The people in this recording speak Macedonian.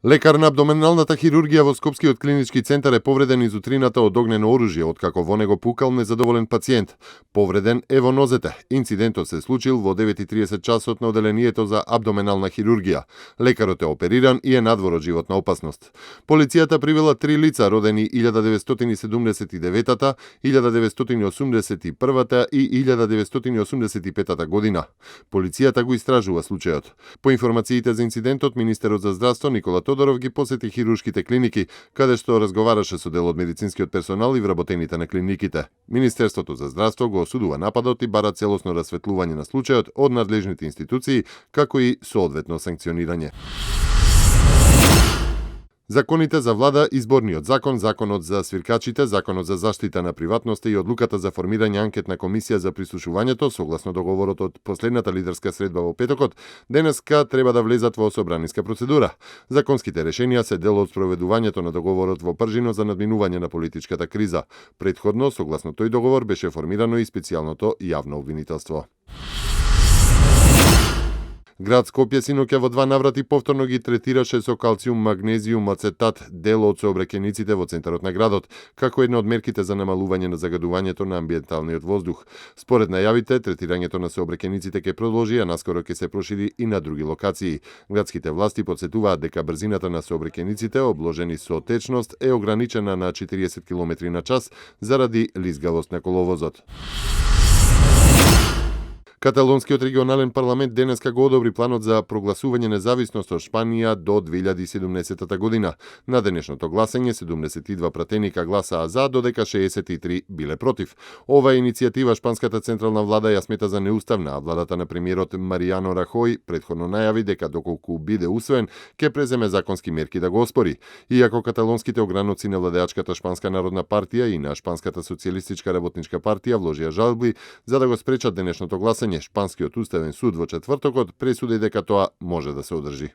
Лекар на абдоменалната хирургија во Скопскиот клинички центар е повреден из утрината од огнено оружје, откако во него пукал незадоволен пациент. Повреден е во нозете. Инцидентот се случил во 9:30 часот на оделението за абдоменална хирургија. Лекарот е опериран и е надвор од животна опасност. Полицијата привела 3 лица родени 1979, 1981 и 1985 година. Полицијата го истражува случајот. По информациите за инцидентот, министерот за здравство Никола Тодоров ги посети хируршките клиники, каде што разговараше со дел од медицинскиот персонал и вработените на клиниките. Министерството за здравство го осудува нападот и бара целосно расветлување на случајот од надлежните институции, како и соодветно санкционирање. Законите за влада, изборниот закон, законот за свиркачите, законот за заштита на приватноста и одлуката за формирање анкетна комисија за прислушувањето, согласно договорот од последната лидерска средба во петокот, денеска треба да влезат во собраниска процедура. Законските решенија се дел од спроведувањето на договорот во Пржино за надминување на политичката криза. Претходно, согласно тој договор, беше формирано и специјалното јавно обвинителство. Град Скопје синоќа во 2 наврати повторно ги третираше со калциум, магнезиум, ацетат дел од сообраќајниците во центарот на градот, како една од мерките за намалување на загадувањето на амбиенталниот воздух. Според најавите, третирањето на сообраќајниците ќе продолжи, а наскоро ќе се прошири и на други локации. Градските власти потсетуваат дека брзината на сообраќајниците обложени со течност е ограничена на 40 км на час заради лизгавост на коловозот. Каталонскиот регионален парламент денеска го одобри планот за прогласување независност од Шпанија до 2070 година. На денешното гласање 72 пратеника гласаа за, додека 63 биле против. Ова иницијатива шпанската централна влада ја смета за неуставна, а владата на премиерот Маријано Рахој претходно најави дека доколку биде усвоен, ќе преземе законски мерки да го оспори. Иако каталонските ограноци на владеачката Шпанска народна партија и на Шпанската социјалистичка работничка партија вложија жалби за да го спречат денешното гласање, Шпанскиот уставен суд во четвртокот пресуди дека тоа може да се одржи.